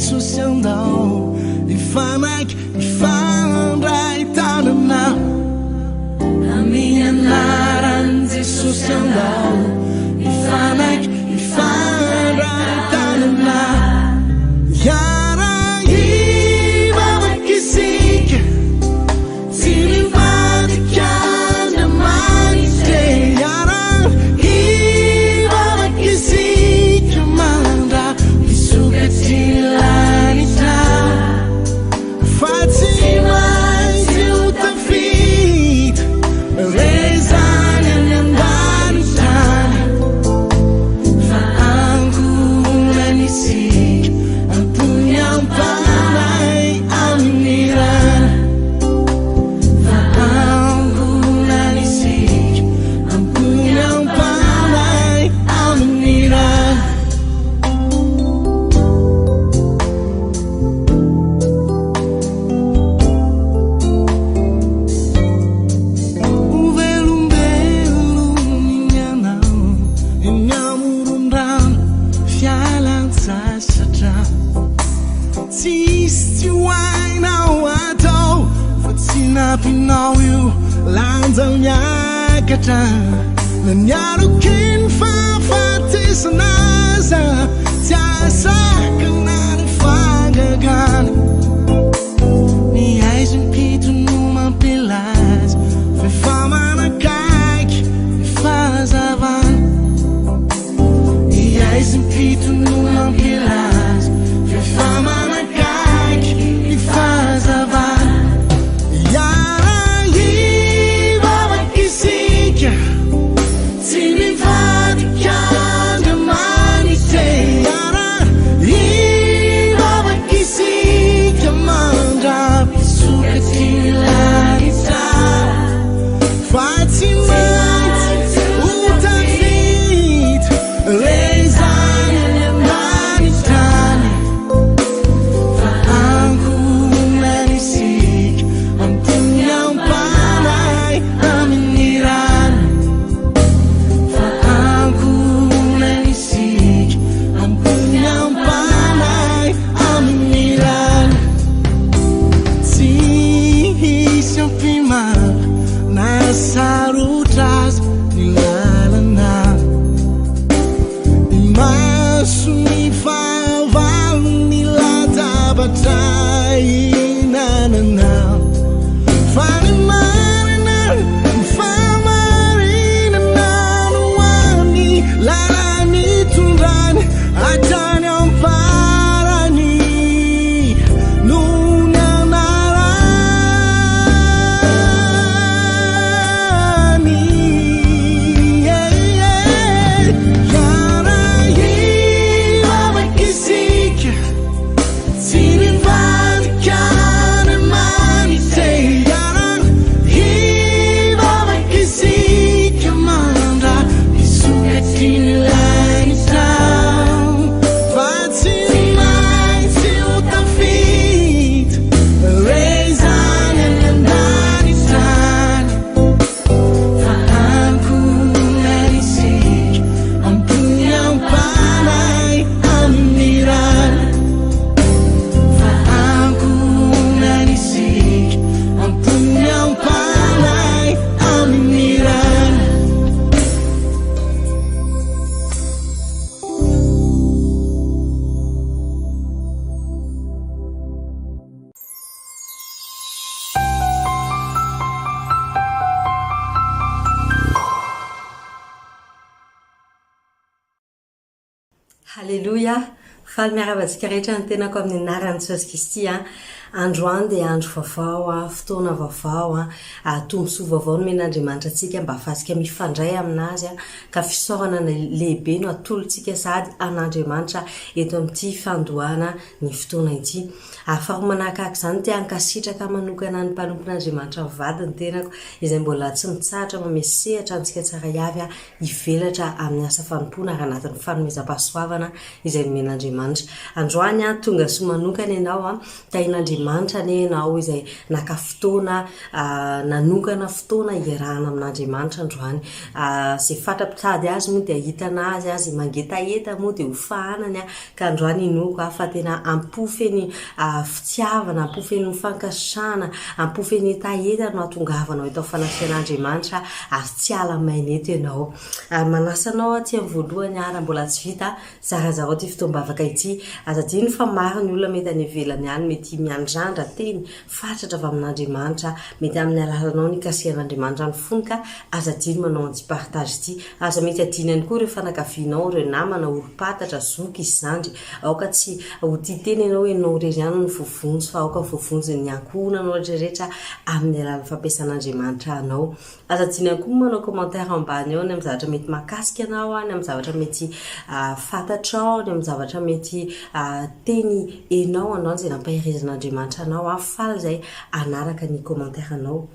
Jesosy andao hifanaiky hifandray tanana Amin'ny anaran'i Jesosy andao hifanaiky hifandray tanana Hiara-hivavaka isika Tsy mivadika Andriamanitra e Hiara-hivavaka isika Mandra-pisokatry ny lanitra Fa tsy maintsy ho tafita re izany any an-danitra any Fa ankohonana isika Am-pony am-panahy amin'ny rany Fa ankohonana isika Am-pony am-panahy amin'ny rany Ho velombelominy ianao Eny amoron-drano fialan-tsasatra Tsisy tsy ho hainao atao Fa tsy nampianao io lanja miakatra Na nialoky ny fahafatesana aza Tsy ahasakana ny fahagagana Ny haizim-pito no mampilaza F'efa manakaiky ny fahazavana Ny haizim-pito no mampilaza F'efa manakaiky ny fahazavana Hiara-hivavaka isika Tsy mivadika Andriamanitra e Hiara-hivavaka isika Mandra-pisokatry ny lanitra Fa tsy maintsy ho tafita re izany any an-danitra any Fa ankohonana isika am-pony am-panahy amin'ny rany Fa ankohonana isika am-pony am-panahy amin'ny rany Tsy hisy ampimana na sarotra aza ny lalana Imason'ny fahavalo ny latabatra ihinanana Fa ny marina, ny fahamarinana no hany lala-nitondrany hatrany am-parany Noho ny anarany Hiara-hivavaka isika Tsy mivadika Andriamanitra e Hiara-hivavaka isika Mandra-pisokatry ny lanitra Fa tsy maintsy ho tafita re izany any an-danitra any Fa ankohonana isika am-pony am-panahy amin'ny rany Fa ankohonana isika am-pony am-panahy amin'ny rany Haleloia! Faly miarahaba antsika rehetra ny tenako amin'ny anaran'i Jesosy Kristy a. Androany dia andro vaovao a, fotoana vaovao a, tombontsoa vaovao nomen'Andriamanitra antsika mba ahafahantsika mifandray aminazy a, ka fisaorana lehibe no atolotsika sahady an'Andriamanitra eto amin'ity fandohana ny fotoana ity. Ary faharoa manahakahaka izany, te hankasitraka manokana ny mpanompon'Andriamanitra mivady ny tenako, izay mbola tsy mitsahatra manome sehatra antsika tsirairay avy hivelatra amin'ny asa fanompoana ary anatin'ny fanomezam-pahasoavana izay nomen'Andriamanitra. Androany, tonga soa manokana ianao, tahin'Andriamanitra. Andriamanitra anie ianao izay naka fotoana, nanokana fotoana hiarahana amin'Andriamanitra androany. Izay fatra-pitady azy moa dia ahitana azy, izay mangetaheta moa dia ho fahanany ka androany inoako fa tena am-po feno fitiavana, am-po feno fankasitrahana, am-po feno hetaheta no hahatongavanao eto amin'ny fanatrehan'Andriamanitra ary tsy hiala maina eto ianao. Ary manasa anao aho aty amin'ny voalohany aho raha mbola tsy vita, zarazarao ity fotoam-bavaka ity. Aza adino fa maro ny olona mety any ivelany any, mety miandrandra teny fatratra avy amin'Andriamanitra, mety amin'ny alalanao no ikasihan'Andriamanitra ny fony ka aza adino manao an'ity partage ity. Aza mety adino ihany koa ireo fanakavianao, ireo namana, olom-pantatra, zoky, zandry. Aoka tsy ho tia tena ianao hoe ianao irery ihany no voavonjy fa aoka voavonjy ny ankohonanao rehetrarehetra amin'ny alalan'ny fampiasan'Andriamanitra anao. Aza adino ihany koa ny manao commentaire ambany ao ny amin'ny zavatra mety mahakasika anao, ny amin'ny zavatra mety fantatrao, ny amin'ny zavatra mety teny henao androany izay nampaherezan'Andriamanitra anao. Aho faly izay hanaraka ny commentaire anao.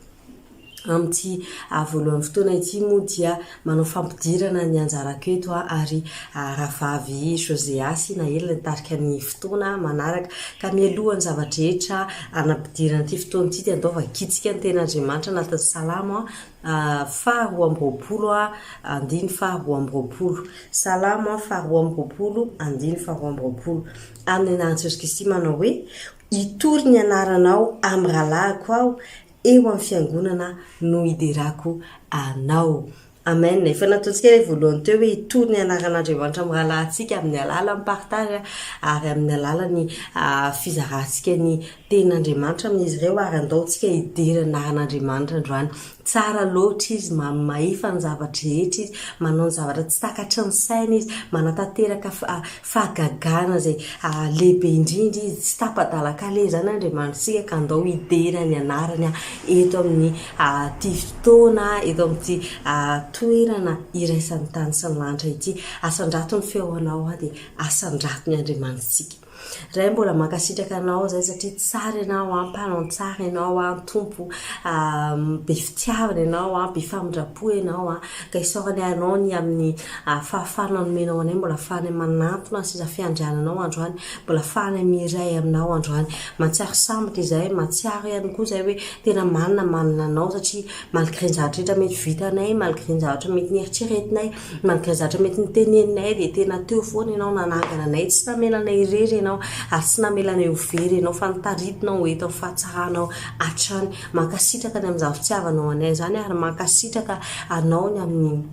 Amin'ity voalohan'ny fotoana ity moa dia manao fampidirana ny anjarako eto aho ary Rahavavy José Asy Naela nitarika ny fotoana manaraka. Ka mialohan'ny zava-drehetra hanampidirana ity fotoana ity dia andao vakintsika ny tenin'Andriamanitra anatin'ny Salamo faha 22 andiny faha 22. Salamo faha 22 andiny faha 22. Amin'ny anaran'i Jesosy Kristy manao hoe, Hitory ny anaranao amin'ny rahalahiko aho, eo amin'ny fiangonana no hiderako anao. Amen. Efa nataontsika ilay voalohany teo hoe hitory ny anaran'Andriamanitra amin'ny rahalahintsika amin'ny alalan'ny partage ary amin'ny alalan'ny fizarantsika ny tenin'Andriamanitra amin'izy ireo ary andao tsika hidera ny anaran'Andriamanitra androany. Tsara loatra izy, mahefa ny zava-drehetra izy, manao ny zavatra tsy takatry ny saina izy, manatanteraka fahagagana izay lehibe indrindra izy, tsy tapa-dalan-kaleha izany Andriamanitsika ka andao hidera ny anarany eto amin'ny ity fotoana, eto amin'ity toerana iraisan'ny tany sy ny lanitra ity. Asandrato ny feonao aho dia asandrato ny Andriamanitsika. Ray mbola mankasitraka anao zay satria tsara ianao an, mpanao tsara ianao an, Tompo be fitiavana ianao an, be famindram-po ianao an, ka isaoranay anao ny amin'ny fahafahana nomenao anay mbola afahanay manantona ny seza fiandriananao androany, mbola afahanay miray aminao androany. Mahatsiaro sambatra izahay, mahatsiaro ihany koa izahay hoe tena manana manana anao satria malgré ny zavatra rehetra mety vitanay, malgré ny zavatra mety nieritreretinay, malgré ny zavatra mety noteneninay dia tena teo foana ianao nanangana anay, tsy namela anay irery ianao ary tsy namela anay ho very ianao fa notaritinao ho eto amin'ny fahatsaranao hatrany. Mankasitraka ny amin'izany fitiavanao anay izany ary mankasitraka anao ny amin'ny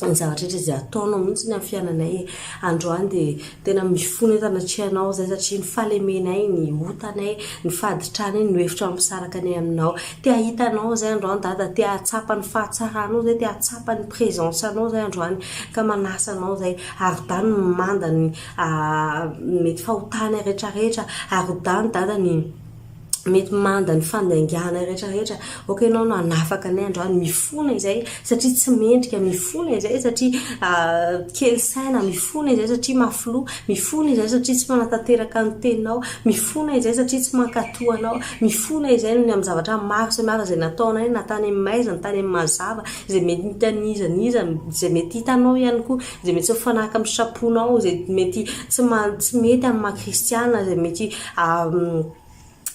ny zavatra rehetra izay ataonao mihitsy ny amin'ny fiainanay e. Androany dia tena mifona eto anatrehanao izay satria ny fahalemenay, ny otanay, ny fahaditranay no hevitra mampisaraka anay aminao. Te hahita anao izay androany Dada, te hahatsapa ny fahatsaranao izay, te hahatsapa ny présence anao izay androany ka manasa anao izay. Arodano ny manda ny mety fahotanay rehetra rehetra, arodano Dada ny mety manda ny fandaingana rehetra rehetra, aoka ianao no hanafaka anay androany, mifona izay satria tsy mendrika, mifona izay satria kely saina, mifona izay satria mafy loha, mifona izay satria tsy manatanteraka ny teninao, mifona izay satria tsy mankatò anao, mifona izay noho ny amin'ny zavatra maro samihafa izay nataonay na tany amin'ny maizina na tany amin'ny mazava, izay mety hitan'iza n'iza, izay mety hitanao ihany koa, izay mety tsy mifanaraka amin'ny sitraponao, izay mety tsy tsy mety amin'ny maha kristiana, izay mety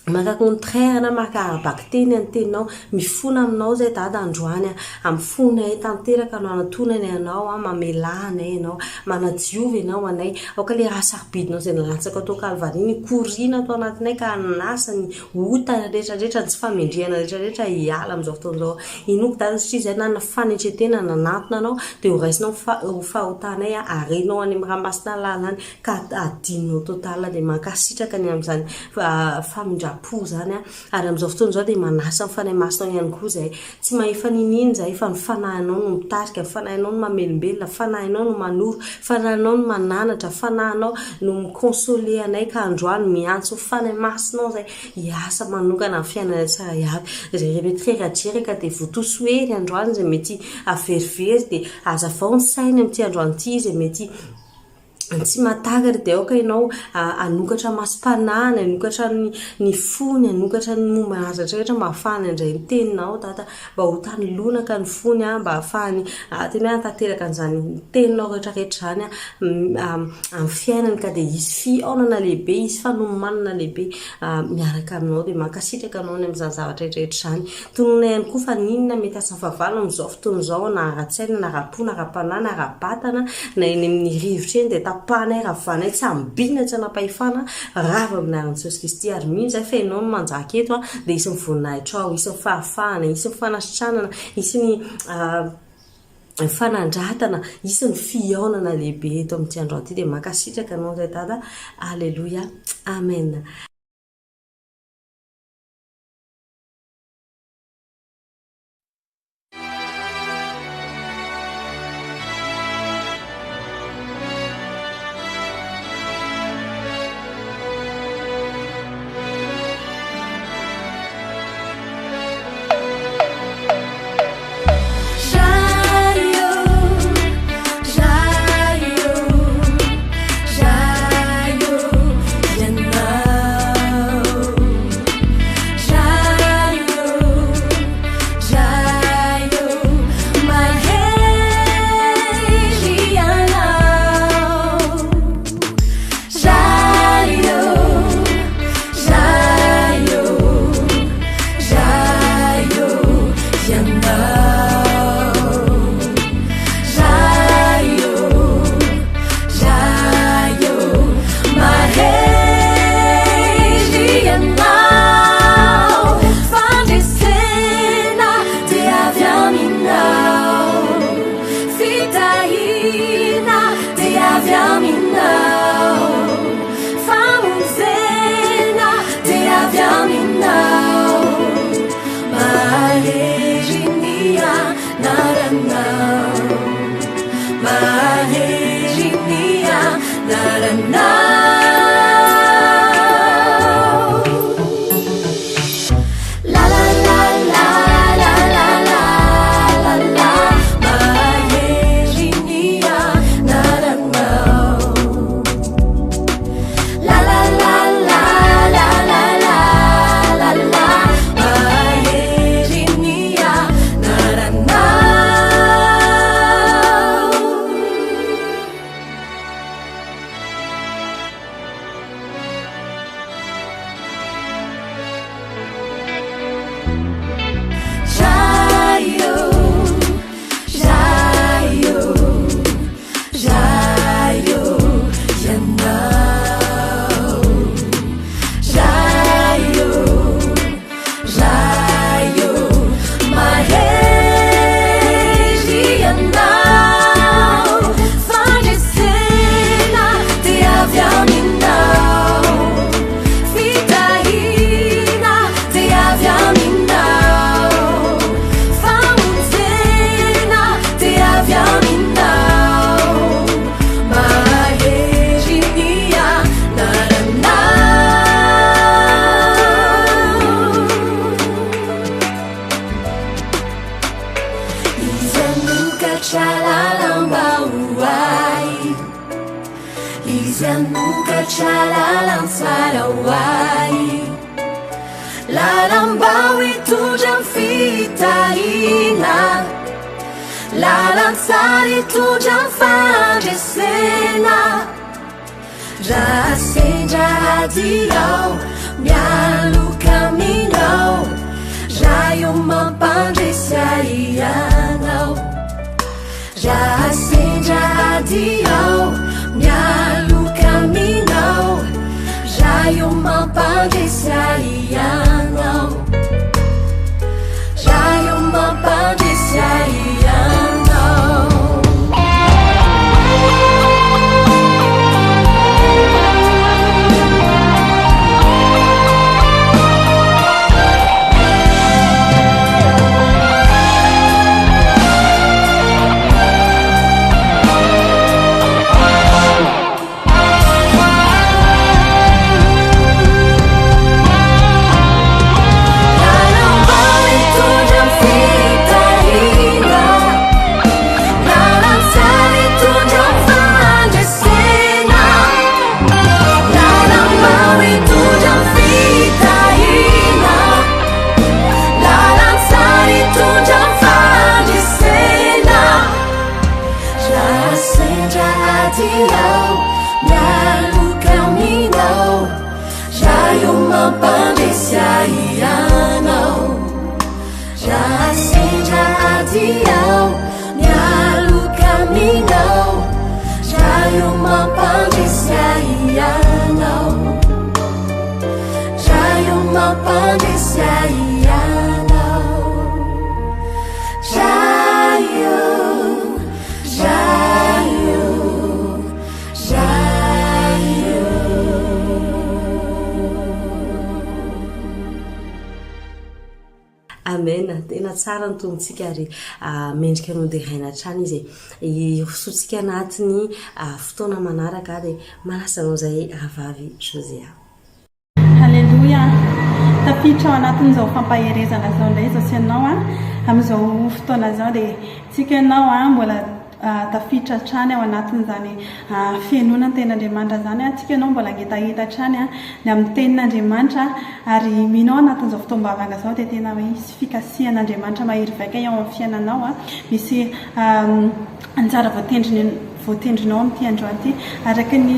maka contraire na maka ara-bakiteny ny teninao, mifona aminao izay Dada androany a, amin'ny fonay tanteraka no anatonanay anao a, mamelà anay ianao, manadiova ianao anay, aoka ilay rà sarobidinao izay nalatsaka tao Kalvary iny hikoriana ato anatinay ka hanasa ny ota rehetra rehetra, ny tsy fahamendrehana rehetra rehetra hiala amin'izao fotoana izao. Inoako Dada satria izay nanana fanetren-tena nanantona anao dia ho raisinao ho fahotanay a, arenao any amin'ny ranomasina lalina any ka adinonao total dia mankasitraka ny amin'izany famindram-po izany aho ary amin'izao fotoana izao dia manasa ny Fanahy Masina ihany koa izahay tsy mahefa n'inon'inona izahay fa ny Fanahinao no mitarika, ny Fanahinao no mamelombelona, ny Fanahinao no manoro, ny Fanahinao no mananatra, ny Fanahinao no mi-consoler anay ka androany miantso ny Fanahy Masinao izahay hiasa manokana amin'ny fiainanay tsirairay avy izay mety reradreraka dia votoso hery androany izay mety haverivery dia hazavao ny sainy amin'ity androany ity izay mety. tsy mahatakatra dia aoka ianao hanokatra masom-panahiny, hanokatra ny ny fony, hanokatra ny momba azy rehetra rehetra mba hahafahany handray ny teninao Dada, mba ho tany lonaka ny fony mba hahafahany tena hoe hanatanteraka an'izany teninao rehetra rehetra izany amin'ny fiainany ka dia hisy fihaonana lehibe, hisy fanomanana lehibe miaraka aminao dia mankasitraka anao ny amin'izany zavatra rehetra rehetra izany. Tononina ihany koa fa n'inona mety asa fahavalo amin'izao fotoana izao na ara-tsaina na ara-po na ara-panahy na ara-batana na eny amin'ny rivotra eny dia tapahanay ravanay tsy ambina tsy hanam-pahefana rava amin'ny anaran'i Jesosy Kristy ary mino izahay fa ianao no manjaka eto dia hisy ny voninahitrao hisy ny fahafahana hisy ny fanasitranana hisy ny fanandratana hisy ny fihaonana lehibe eto amin'ity androany ity dia mankasitraka anao ray Dada Aleloia Amen. Amen. Tena tsara ny Tompontsika ary mendrika ny hoderaina hatrany Izy e. Hirosoantsika anatin'ny fotoana manaraka dia manasa anao izay rahavavy Josea. Haleloia! Tafiditra ao anatin'izao fampaherezana izao indray izao sy ianao an, amin'izao fotoana izao dia tsika ianao an mbola tafiditra hatrany ao anatin'izany fihenoana ny tenin'Andriamanitra izany an, tsika ianao mbola hangetaheta hatrany an ny amin'ny tenin'Andriamanitra ary mino aho anatin'izao fotoam-bavaka izao dia tena hoe hisy fikasihan'Andriamanitra mahery vaika eo amin'ny fiainanao an, misy anjara voatendriny voatendrinao amin'ity androany ity. Araka ny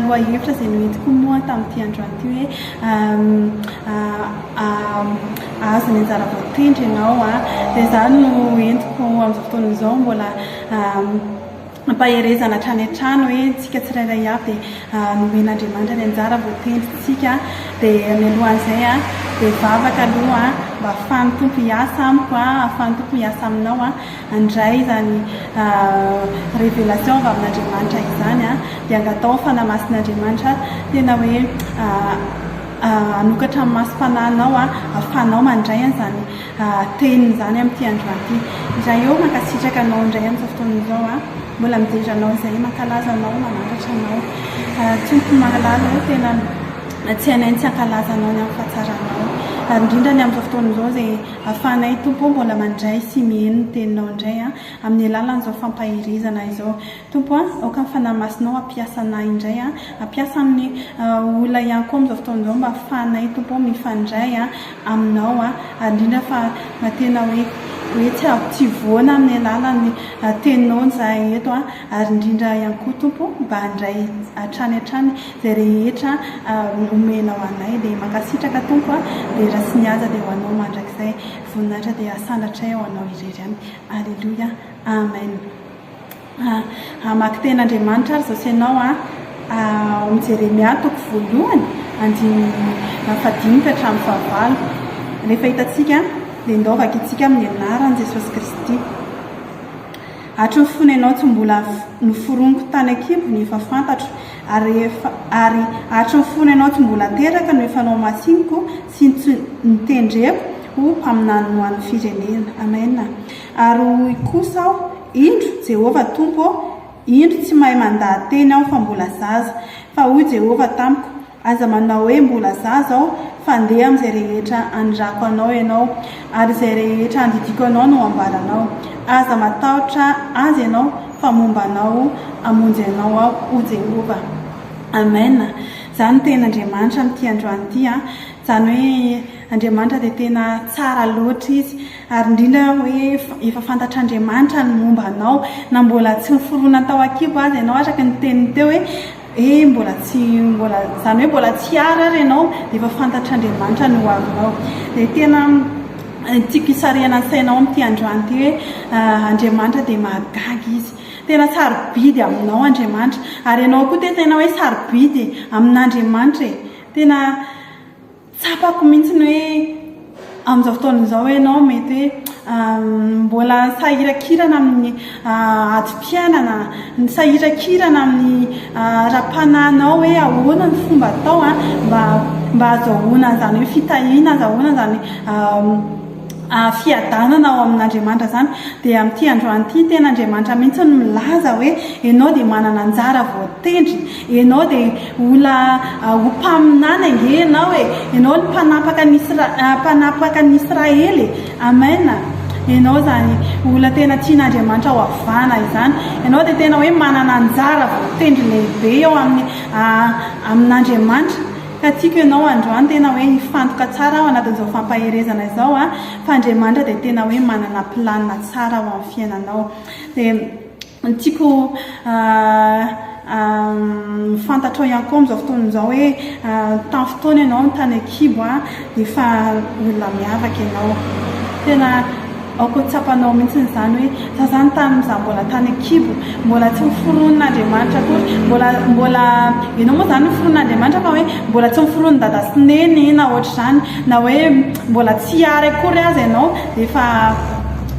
lohahevitra izay noentiko moa tamin'ity androany ity hoe ahazo ny anjara voatendry ianao dia izany no entiko amin'izao fotoana izao mbola ampaherezana hatrany hatrany hoe tsika tsirairay avy dia nomen'Andriamanitra ny anjara voatendrintsika dia mialohan'izay dia vavaka aloha mba ahafahan'ny Tompo hiasa amiko ahafahan'ny Tompo hiasa aminao Handray izany révélation avy amin'Andriamanitra izany dia angataho ny Fanahy Masin'Andriamanitra tena hoe hanokatra ny masom-panahinao ahafahanao mandray an'izany teniny izany amin'ity androany ity. Ray ô, mankasitraka Anao indray amin'izao fotoana izao mbola midera Anao izay, mankalaza Anao, manandratra Anao. Tompo mahalala ô, tena tsy hainay ny tsy hankalaza Anao ny amin'ny fahatsaranao. Ary indrindra ny amin'izao fotoana izao izay Ahafahanay Tompo ô mbola mandray sy miheno ny Teninao indray a, amin'ny alalan'izao fampaherezana izao. Tompo a, aoka ny Fanahy Masinao hampiasa anay indray a, hampiasa amin'ny olona ihany koa amin'izao fotoana izao mba ahafahanay Tompo ô mifandray a Aminao a, ary indrindra fa mba tena hoe hoe tsy tsy voana amin'ny alalan'ny Teninao izahay eto a, ary indrindra ihany koa Tompo ô mba handray hatrany hatrany Izay rehetra omenao anay dia mankasitraka Tompo a, dera sy ny haja dia ho anao mandrakizay, voninahitra dia asandratray ho anao irery ihany, Aleloia, Amen. Hamaky teny Andriamanitra ary izao sy ianao a, ao amin'ny Jeremia toko voalohany andininy fahadimy ka hatramin'ny fahavalo. Rehefa hitantsika dia ndao vakintsika amin'ny anaran'i Jesosy Kristy. Hatry ny fony ianao tsy mbola noforoniko tany an-kibo no efa fantatro, ary rehefa, ary hatry ny fony ianao tsy mbola teraka no efa nohamasiniko sy notendreko ho mpaminany ho an'ny firenena. Amena. Ary hoy kosa aho, Indro, Jehovah Tompo ô, indro tsy mahay mandaha-teny aho fa mbola zaza. Fa hoy Jehovah tamiko, Aza manao hoe mbola zaza aho, fa ndeha amin'izay rehetra anirako anao ianao, ary izay rehetra andidiako anao no ambaranao. Aza matahotra azy ianao, fa momba anao hamonjy anao aho, hoy Jehovah. Amen! Izany no tenin'Andriamanitra amin'ity androany ity an! Izany hoe Andriamanitra dia tena tsara loatra Izy, ary indrindra hoe efa fantatr'Andriamanitra ny momba anao, na mbola tsy niforona tao an-kibo aza ianao, araka ny teniny teo hoe He mbola tsy mbola izany hoe mbola tsy ary ary ianao dia efa fantatr'Andriamanitra ny ho avinao. Dia tena tiako hisarihana ny sainao amin'ity androany ity hoe Andriamanitra dia mahagaga Izy. Tena sarobidy aminao Andriamanitra. Ary ianao koa tena hoe sarobidy amin'Andriamanitra e. Tena Tsapako mihitsy ny hoe amin'izao fotoana izao ianao mety hoe mbola sahirankirana amin'ny adim-piainana, sahirankirana amin'ny ara-panahinao hoe ahoana ny fomba atao mba mba hahazahoana an'izany hoe fitahiana, hahazahoana an'izany fiadanana ao amin'Andriamanitra izany. Dia amin'ity androany ity, tena Andriamanitra mihitsy no milaza hoe ianao dia manana anjara voatendry. Ianao dia olona ho mpaminany ange ianao e! Ianao no mpanapaka ny Isra- mpanapaka ny Israely e! Amen! Ianao izany olona tena tian'Andriamanitra ho avahana izany. Ianao dia tena hoe manana anjara voatendry lehibe eo amin'ny amin'Andriamanitra. Ka tiako ianao androany tena hoe hifantoka tsara ao anatin'izao fampaherezana izao an, fa Andriamanitra dia tena hoe manana planina tsara ho amin'ny fiainanao. Dia. Ny tiako ho fantatrao ihany koa amin'izao fotoana izao hoe tamin'ny fotoana ianao tany an-kibo dia efa olona miavaka ianao. Tena aoka ho tsapanao mihitsy izany hoe za izany tamin'izaho mbola tany an-kibo, mbola tsy noforonin'Andriamanitra akory, mbola mbola ianao moa izany noforonin'Andriamanitra fa hoe mbola tsy noforonin'i dada sy neny na ohatr'izany na hoe mbola tsy ary akory aza ianao dia efa.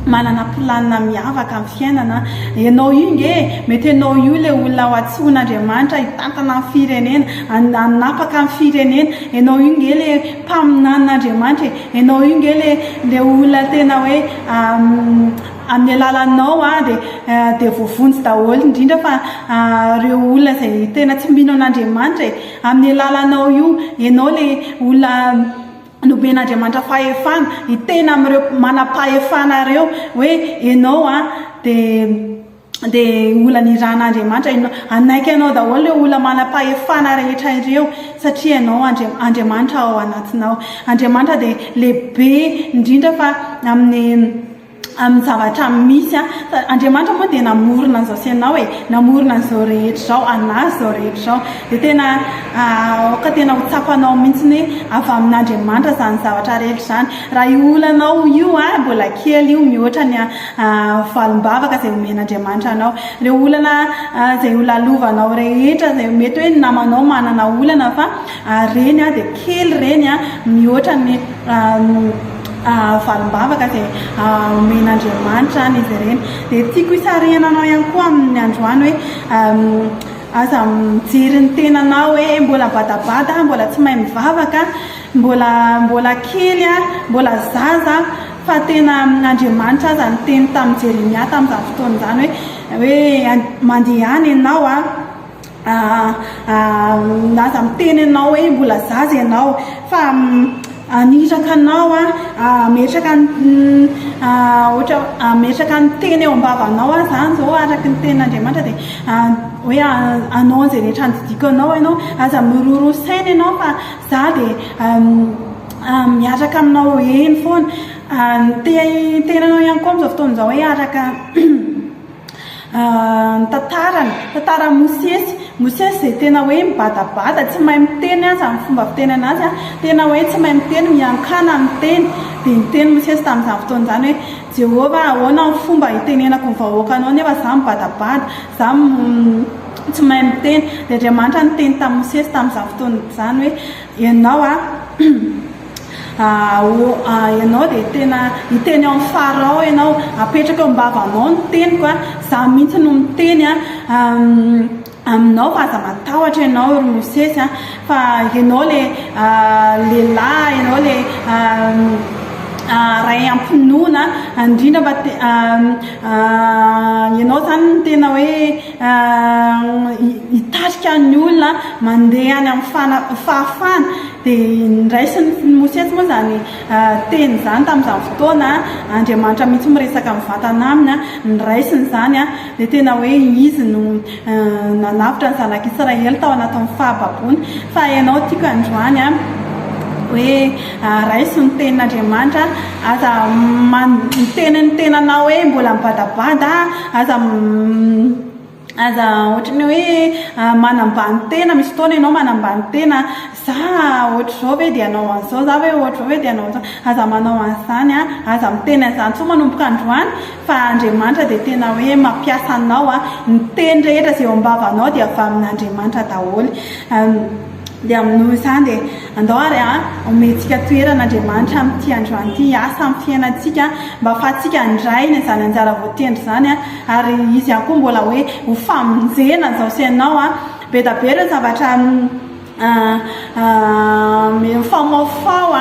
Manana planina miavaka amin'ny fiainana. Ianao io nge e, mety ianao io ilay olona ho antsoin'Andriamanitra hitantana ny firenena, hanapaka ny firenena. Ianao io nge ilay mpaminanin'Andriamanitra e, ianao io nge ilay ilay olona tena hoe amin'ny alalanao dia dia voavonjy daholo indrindra fa ireo olona izay tena tsy mino an'Andriamanitra e, amin'ny alalanao io, ianao ilay olona Nomen'Andriamanitra fahefana hiteny amin'ireo manam-pahefana ireo hoe ianao an dia dia olona nirahan'Andriamanitra ianao. Hanaiky anao daholo ireo olona manam-pahefana rehetra ireo satria ianao Andriamanitra ao anatinao. Andriamanitra dia lehibe indrindra fa amin'ny amin'ny zavatra misy an. Andriamanitra moa dia namorona an'izao sy ianao e, namorona an'izao rehetra izao, an'azy izao rehetra izao. Dia tena aoka tena ho tsapanao mihitsy hoe avy amin'Andriamanitra izany zavatra rehetra izany. Raha io olanao io an, mbola kely io mihoatra ny valim-bavaka izay omen'Andriamanitra anao. Ireo olana izay ho lalovanao rehetra izay mety hoe ny namanao manana olana fa ireny an dia kely ireny an mihoatra ny valim-bavaka izay omen'Andriamanitra any izy ireny. Dia tiako hisarihana anao ihany koa amin'ny androany hoe aza mijery ny tenanao hoe mbola badabada aho, mbola tsy mahay mivavaka, mbola mbola kely aho, mbola zaza aho, fa tena Andriamanitra aza niteny tamin'i Jeremia tamin'izany fotoana izany hoe hoe mandehana ianao an. Aza miteny ianao hoe mbola zaza ianao fa haniraka anao aho, hametraka ny ohatra hametraka ny teny eo am-bavanao aho izany izao araka ny tenin'Andriamanitra dia hoe hanao an'izay rehetra andidiako anao ianao. Aza miroroa saina ianao fa izaho dia miaraka aminao eny foana. Te hiteny anao ihany koa amin'izao fotoana izao hoe araka Ny tantarany, tantaran'i Mosesy. Mosesy izay tena hoe mibadabada, tsy mahay miteny aza amin'ny fomba fitenena azy, tena hoe tsy mahay miteny, miankana miteny. Dia niteny Mosesy tamin'izany fotoana izany hoe, Jehovah, ahoana ny fomba hitenenako ny vahoakanao nefa izaho mibadabada, izaho tsy mahay miteny. Dia Andriamanitra niteny tamin'i Mosesy tamin'izany fotoana izany hoe, Ianao an. Ianao dia tena hiteny ao amin'i Farao ianao, apetrako eo am-bavanao ny teniko, izaho mihitsy no miteny aminao fa aza matahotra ianao ry Mosesy fa ianao ilay lehilahy, ianao ilay ray am-pinoana, indrindra fa ianao izany no tena hoe hitarika ny olona mandeha any amin'ny fahafahana. Dia noraisin'i Mosesy moa izany teny izany tamin'izany fotoana, Andriamanitra mihitsy miresaka mivantana aminy, noraisiny izany, dia tena hoe izy no nanavotra ny zanak'Israely tao anatin'ny fahababoana. Fa ianao tiako androany hoe raiso ny tenin'Andriamanitra, aza miteny ny tenanao hoe mbola mibadabada, aza Aza ohatran'ny hoe manambany tena, misy fotoana ianao manambany tena, za ohatr'izao ve dia hanao an'izao, za ve ohatr'izao ve dia hanao an'izao, aza manao an'izany an, aza miteny an'izany intsony manomboka androany fa Andriamanitra dia tena hoe mampiasa anao an, ny teny rehetra izay eo am-bavanao dia avy amin'Andriamanitra daholo. Dia noho izany dia andao ary omentsika toerana Andriamanitra amin'ity androany ity hiasa amin'ny fiainantsika mba ahafahantsika handray ny izany anjara voatendry izany ary izy ihany koa mbola hoe ho famonjena an'izao sy ianao. Be dia be ireo zavatra mifamoafao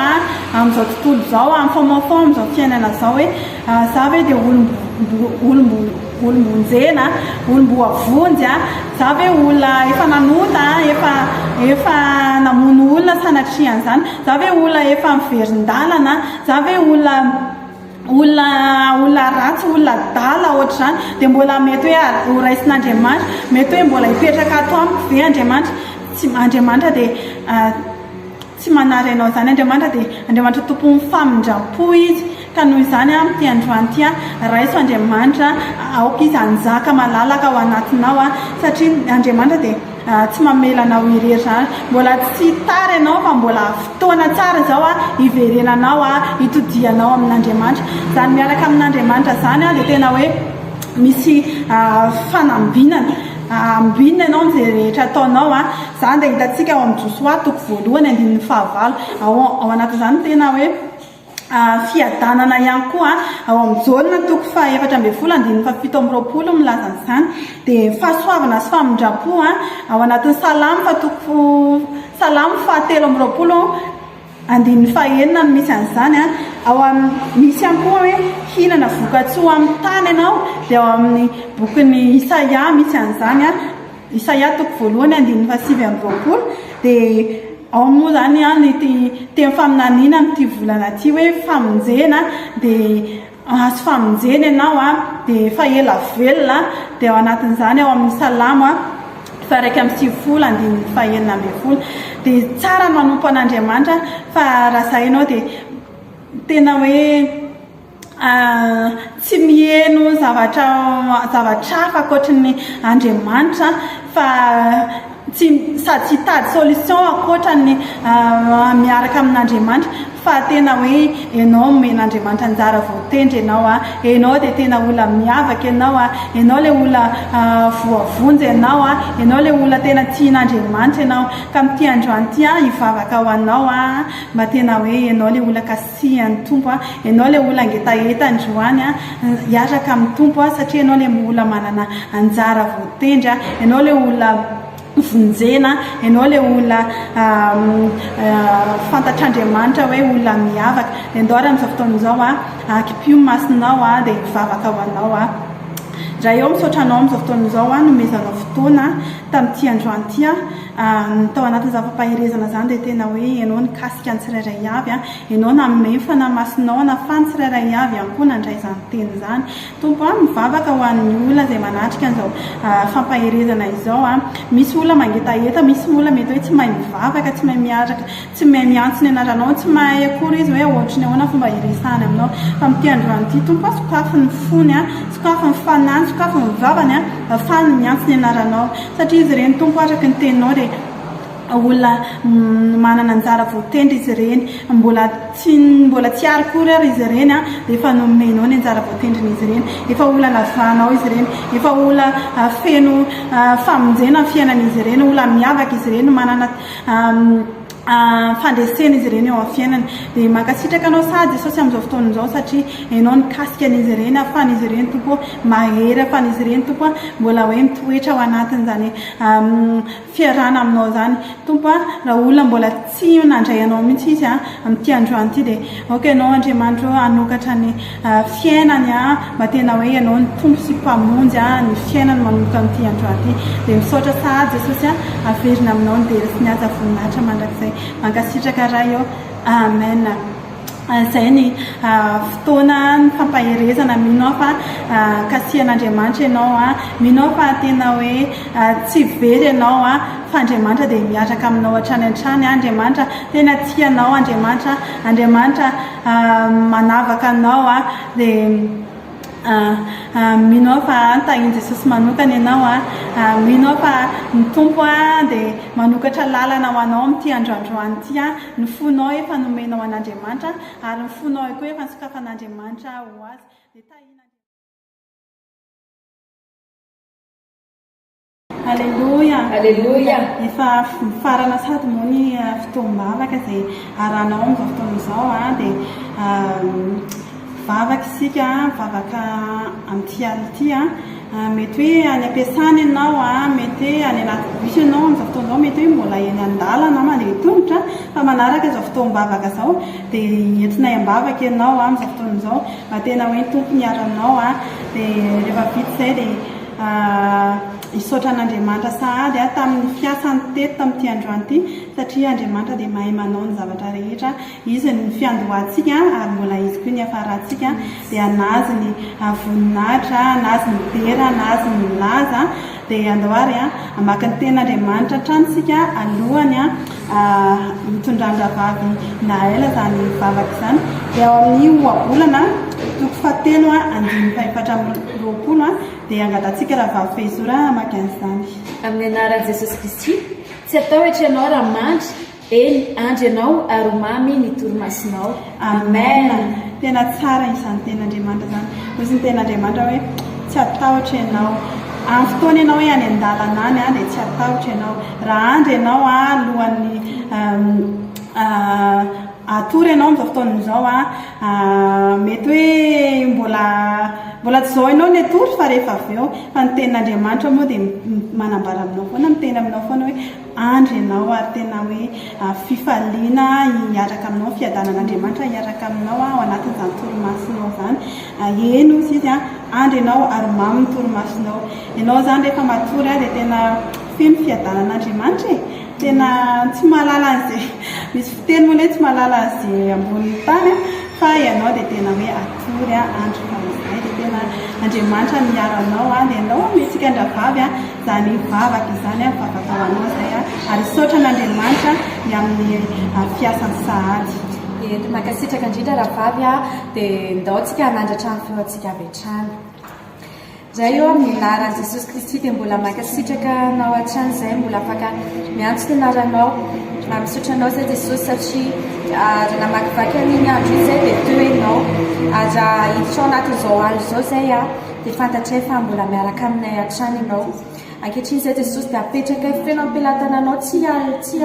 amin'izao tontolo izao, mifamoafao amin'izao fiainana izao hoe za ve dia olom-bonjena, olom-boavonjy, za ve olona efa nanota, efa efa namono olona sanatria an'izany, za ve olona efa miverin-dalana, za ve olona olona olona ratsy, olona adala ohatr'izany, dia mbola mety hoe ho raisin'Andriamanitra, mety hoe mbola hipetraka ato amiko ve Andriamanitra? Tsy, Andriamanitra dia Tsy manary anao izany Andriamanitra dia Andriamanitra tompon'ny famindram-po Izy ka noho izany amin'ity androany ity raiso Andriamanitra aoka Izy hanjaka malalaka ao anatinao satria Andriamanitra dia tsy mamela anao irery izany mbola tsy tara ianao fa mbola fotoana tsara izao hiverenanao hitodihanao amin'Andriamanitra izany miaraka amin'Andriamanitra izany dia tena hoe misy fanambinana Ambinina ianao amin'izay rehetra ataonao an! Izany dia hitantsika ao amin'ny Josoa toko voalohany andininy fahavalo. Ao ao anatin'izany tena hoe Fiadanana ihany koa ao amin'ny Jaona toko faha-14 andininy faha-27 milaza an'izany. Dia fahasoavana sy famindram-po ao anatin'ny Salamo faha-toko Salamo faha-23 andininy faha-enina no misy an'izany. Ao amin'ny misy ihany koa hoe hihinana vokatsoa amin'ny tany ianao dia ao amin'ny bokin'i Isaia misy an'izany. Isaia toko voalohany andininy faha-29 dia ao moa izany an ity teny faminaniana amin'ity volana ity hoe famonjena dia ahazo famonjena ianao an dia efa ela velona dia ao anatin'izany ao amin'ny salamo an faha-91 andininy faha-16 dia tsara ny manompo an'Andriamanitra fa raha izay ianao dia tena hoe Tsy miheno zavatra zavatra hafa ankoatry ny Andriamanitra fa tsy sady tsy hitady solution ankoatra ny miaraka amin'Andriamanitra fa tena hoe ianao omen'Andriamanitra anjara voatendry ianao a, ianao dia tena olona miavaka ianao a, ianao ilay olona voavonjy ianao a, ianao ilay olona tena tian'Andriamanitra ianao ka amin'ity androany ity aho hivavaka ho anao a, mba tena hoe ianao ilay olona Tsia ny Tompo a, ianao ilay olona angetaheta androany a, hiaraka amin'ny Tompo a, satria ianao ilay olona manana anjara voatendry a, ianao ilay olona vonjena, ianao ilay olona fantatr'Andriamanitra hoe olona miavaka. Dia ndao ary amin'izao fotoana izao a, akipio ny masonao a, dia hivavaka ho anao aho. Ray ô, misaotra Anao amin'izao fotoana izao a, nomezanao fotoana tamin'ity androany ity a. Tao anatin'izany fampaherezana izany dia tena hoe ianao nikasika ny tsirairay avy, ianao nanome ny Fanahy Masinao nahafahan'ny tsirairay avy ihany koa nandray izany teny izany. Tompo a, mivavaka ho an'ny olona izay manatrika an'izao fampaherezana izao. Misy olona mangetaheta, misy olona mety hoe tsy mahay mivavaka, tsy mahay miaraka, tsy mahay miantso ny anaranao, tsy mahay akory izy hoe ohatry ny ahoana fomba hiresahany aminao. Fa amin'ity androany ity Tompo a, sokafy ny fony, sokafy ny fanahiny, sokafy ny vavany, ahafahany miantso ny anaranao. Satria izy ireny Tompo araka ny teninao dia olona manana anjara voatendry izy ireny. Mbola tsy mbola tsy ary akory ary izy ireny dia efa nomenao ny anjara voatendrin'izy ireny. Efa olona navahanao izy ireny. Efa olona feno famonjena ny fiainan'izy ireny. Olona miavaka izy ireny, manana fandresena izy ireny eo amin'ny fiainany. Dia mankasitraka Anao sahady Jesosy amin'izao fotoana izao satria Ianao nikasika an'izy ireny, ahafahan'izy ireny Tompo ô mahery, ahafahan'izy ireny Tompo a mbola hoe mitoetra ao anatin'izany fiarahana Aminao izany. Tompo a, raha olona mbola tsy nandray Anao mihitsy izy amin'ity androany ity dia aoka Ianao Andriamanitra ô hanokatra ny fiainany mba tena hoe Ianao no Tompo sy Mpamonjy ny fiainany manomboka amin'ity androany ity. Dia misaotra sahady Jesosy a, averina Aminao ny dera sy ny haja voninahitra mandrakizay. Mankasitraka Ray ô. Amen. Izay ny fotoana ny fampaherezana, mino aho fa kasihan'Andriamanitra ianao a, mino aho fa tena hoe tsy very ianao a, fa Andriamanitra dia miaraka aminao hatrany hatrany, Andriamanitra tena tia anao Andriamanitra, Andriamanitra manavaka anao a, dia mino aho fa tahin'i Jesosy manokana ianao a, mino aho fa ny Tompo a dia manokatra lalana ho anao amin'ity andro androany ity a, ny fonao efa nomenao an'Andriamanitra ary ny fonao koa efa nosokafan'Andriamanitra ho azy, dia tahin'Andriamanitra. Aleloia! Aleloia! Efa mifarana sahady moa ny fotoam-bavaka izay arahanao amin'izao fotoana izao dia mivavaka isika, mivavaka amin'ity alina ity. Mety hoe any am-piasana ianao, mety hoe any anaty bus ianao amin'izao fotoana izao, mety hoe mbola eny an-dalana mandeha tongotra fa manaraka izao fotoam-bavaka izao dia entinay am-bavaka ianao amin'izao fotoana izao mba tena hoe ny Tompo miaro anao dia rehefa vita izay dia Hisaotra an'Andriamanitra sahady aho tamin'ny fiasany teto tamin'ity androany ity satria Andriamanitra dia mahay manao ny zavatra rehetra. Izy no fiandohantsika ary mbola Izy koa ny hiafarantsika. Dia an'Azy ny voninahitra, an'Azy ny dera, an'Azy ny laza. Dia andao ary hamaky ny tenin'Andriamanitra hatrany isika alohany hitondran-dRahavavy Naël izany vavaka izany. Dia ao amin'ny Ohabolana toko fahatelo andininy fahefatra amby 20 dia angatahantsika Rahavavy Fehizoro hamaky an'izany. Amin'ny anaran'i Jesosy Kristy, tsy hatahotra ianao raha mandry, eny, handry ianao ary ho mamy ny torimasonao. Amen! Tena tsara izany tenin'Andriamanitra izany. Hoy izy ny tenin'Andriamanitra hoe tsy hatahotra ianao. Amin'ny fotoana ianao hoe any an-dalana any dia tsy hatahotra ianao. Raha handry ianao alohan'ny. Hatory ianao amin'izao fotoana izao an, mety hoe mbola mbola tsy izao ianao ny hatory fa rehefa avy eo, fa ny tenin'Andriamanitra moa dia manambara aminao foana, miteny aminao foana hoe andry ianao ary tena hoe fifaliana hiaraka aminao, fiadanan'Andriamanitra hiaraka aminao ao anatin'izany torimasonao izany. Eny hozy izy an, andry ianao ary mamy ny torimasonao. Ianao izany rehefa matory dia tena feno fiadanan'Andriamanitra e! Tena tsy mahalala an'izay, misy fiteny moa hoe tsy mahalala an'izay ambonin'ny tany fa ianao dia tena hoe atory andro fahizay dia tena Andriamanitra miaro anao dia ianao omentsika an-dravavy izany vavaka izany mivavaka ho anao izay ary hisaotra an'Andriamanitra ny amin'ny fiasany sahady. Eny, mankasitraka indrindra rahavavy a, dia ndao tsika hanandratra ny feontsika avy hatrany. Ray ô, amin'ny anaran'i Jesosy Kristy dia mbola mankasitraka Anao hatrany izahay mbola afaka miantso ny anaranao. Misaotra Anao izahay Jesosy satria raha namakivaky an'iny andro iny izahay dia teo Ianao. Ary raha hiditra ao anatin'izao alina izao izahay dia fantatray fa mbola miaraka aminay hatrany Ianao. Ankehitriny izahay Jesosy dia apetrakay feno am-pelatananao tsy alina ity.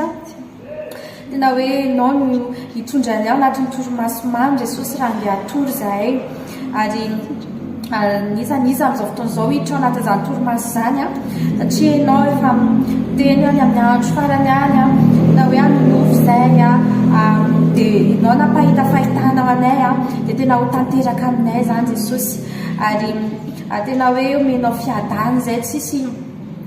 Tena hoe Ianao no hitondra anay ao anatin'ny torimaso mamy Jesosy raha andeha hatory izahay. Ary n'iza n'iza amin'izao fotoana izao hiditra ao anatin'izany torimaso izany an, satria Ianao efa miteny any amin'ny andro farany any an, na hoe hanonofy izahay an, dia Ianao nampahita fahitana ho anay an, dia tena ho tanteraka aminay izany Jesosy. Ary tena hoe omenao fiadanana izay tsisy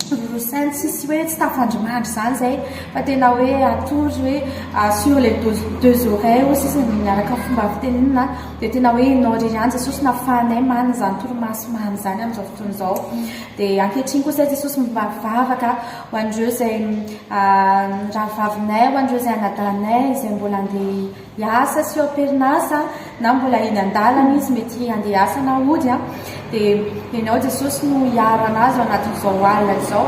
Rorosainy tsisy hoe tsy tafandrimandry izany izay fa tena hoe atory hoe sur les deux oreilles hoy sisa ny miaraka fomba fitenenana dia tena hoe ianao irery ihany Jesosy no ahafahanay manana izany torimaso mamy izany amin'izao fotoana izao. Dia ankehitriny kosa Jesosy mba mivavaka ho an'ireo izay rahavavinay, ho an'ireo izay anadahinay izay mbola andeha hiasa sy eo am-perinasa na mbola eny an-dalana izy mety handeha hiasa na hody dia Ianao Jesosy no hiaro an'azy ao anatin'izao alina izao.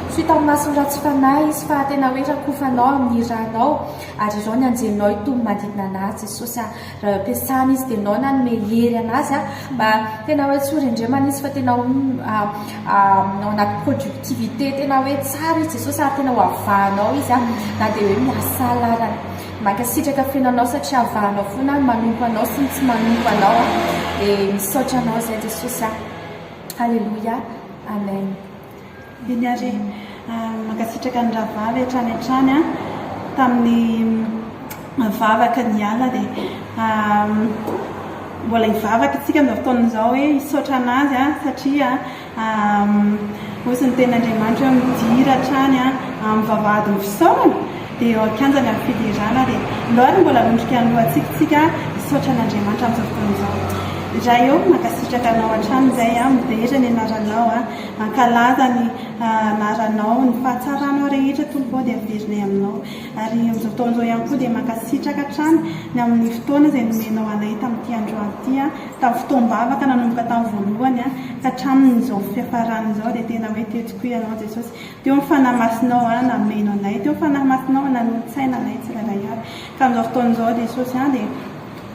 Tsy ho hita amin'ny mason'ny ratsy fanahy izy fa tena hoe rakofanao amin'ny ranao ary irao ny anjelinao hitombo manodidina an'azy Jesosy a. Raha eo am-piasana izy dia Ianao nanome hery an'azy mba tena hoe tsy ho rendremana izy fa tena ho ao anaty productivité tena hoe tsara izy Jesosy ary tena ho avahanao izy na dia hoe miasa lalana. Mankasitraka feno anao satria avahanao foana ny manompo anao sy ny tsy manompo anao a dia misaotra anao izay Jesosy a Alléluia Amen. Eny ary e! Mankasitraka ny rahavavy hatrany hatrany a! Tamin'ny vavaka niala dia mbola hivavaka isika amin'izao fotoana izao hoe hisaotra an'azy a satria Hozy ny tenin'Andriamanitra hoe midira hatrany amin'ny vavahadin'ny fisaorana, dia eo an-kianjany amin'ny fiderana, dia ndao ary mbola hanondrika ny lohantsika isika hisaotra an'Andriamanitra amin'izao fotoana izao. Ray ô, mankasitraka Anao hatrany izay, midera ny anaranao, mankalaza ny anaranao, ny fahatsaranao rehetra Tompo ô dia averinay Aminao. Ary amin'izao fotoana izao ihany koa dia mankasitraka hatrany ny amin'ny fotoana izay nomenao anay tamin'ity androany ity. Tamin'ny fotoam-bavaka nanomboka tamin'ny voalohany ka hatramin'izao fiafarany izao dia tena hoe teo tokoa Ianao Jesosy. Teo ny Fanahy Masinao nameno anay, teo ny Fanahy Masinao nanolo-tsaina anay tsirairay avy. Ka amin'izao fotoana izao Jesosy dia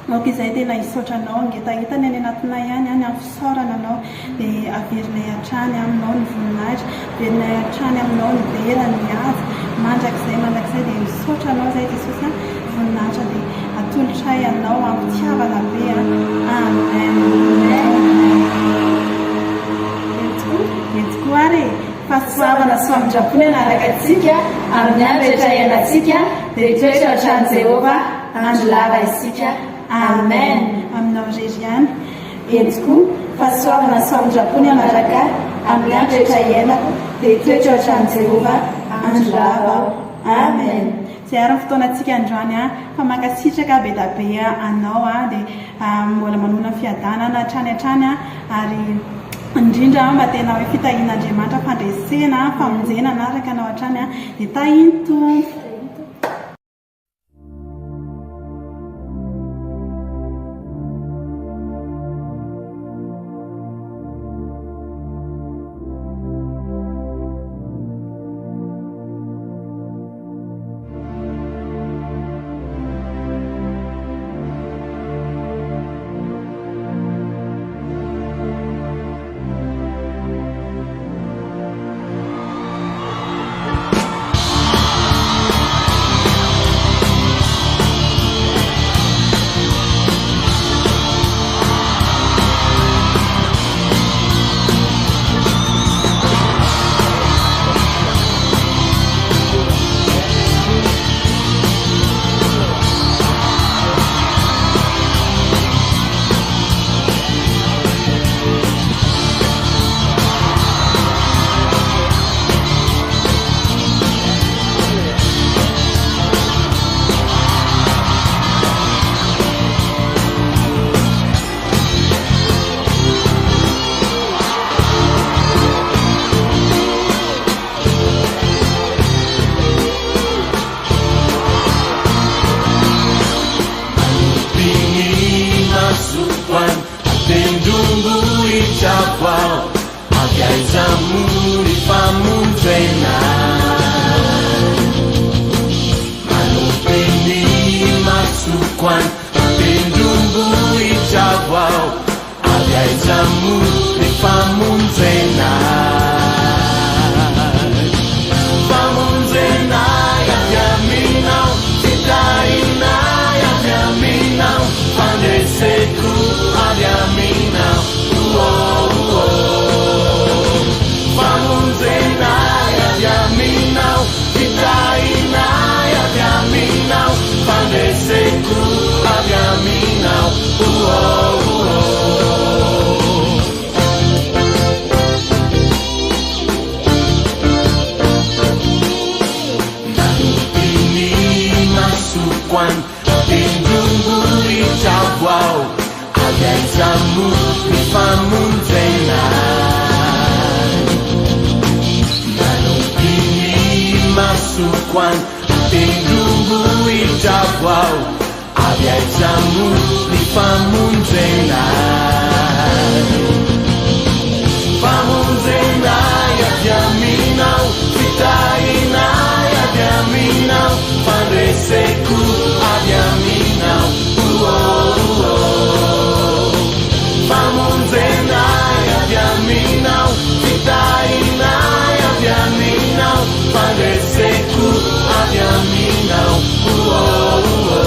aoka izahay tena hisaotra Anao, hangetaheta ny any anatinay any ny amin'ny fisaorana Anao. Dia averinay hatrany Aminao ny voninahitra, averinay hatrany Aminao ny dera, ny haja, mandrakizay mandrakizay. Dia misaotra Anao izahay Jesosy. Voninahitra dia atolotray Anao am-pitiavana be a. Amen. Eny tokoa, eny tokoa ary e. Fahasoavana sy famindram-po ny hanaraka antsika amin'ny andro rehetra iainantsika, dia hitoetra ao an-tranon'i Jehovah andro lava isika. Amen. Aminao irery ihany. Eny tokoa, fahasoavana sy famindram-po ny hanaraka ahy amin'ny andro rehetra iainako, dia hitoetra ao an-tranon'i Jehovah andro lava aho. Amen. Zay ary ny fotoanantsika androany a, fa mankasitraka be da be anao a, dia mbola manona fiadanana hatrany hatrany a, ary indrindra mba tena hoe fitahian'Andriamanitra, fandresena, famonjena hanaraka anao hatrany a, dia tahin'ny Tompo. masoko any an-tendrombohitra avo aho, avy aiza moa ny famonjena ahy? Famonjena ahy avy aminao, fitahiana ahy avy aminao, fandreseko avy aminao, oh oh oh. Famonjena ahy avy aminao, fitahiana ahy avy aminao, fandreseko avy aminao, oh oh oh. Nanopy ny masoko any an-tendrombohitra avo aho, avy aiza moa ny famonjena ahy? Nanopy ny masoko any an-tendrombohitra avo aho, avy aiza moa ny famonjena ahy? Famonjena ahy avy aminao, fitahiana ahy avy aminao, fandreseko avy aminao, oh oh oh. Famonjena ahy avy aminao, fitahiana ahy avy aminao, fandreseko avy aminao, oh oh oh.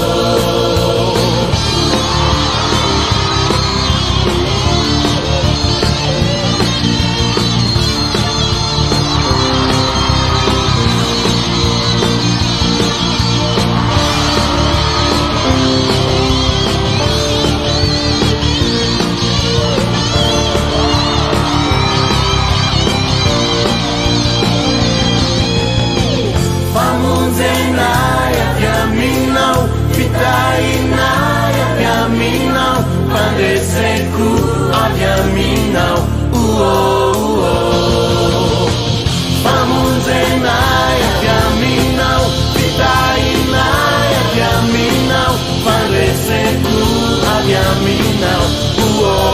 Famonjena ahy avy aminao, fitahiana ahy avy aminao, fandreseko avy aminao, oh oh oh. Famonjena ahy avy aminao, fitahiana ahy avy aminao, fandreseko avy aminao, oh oh.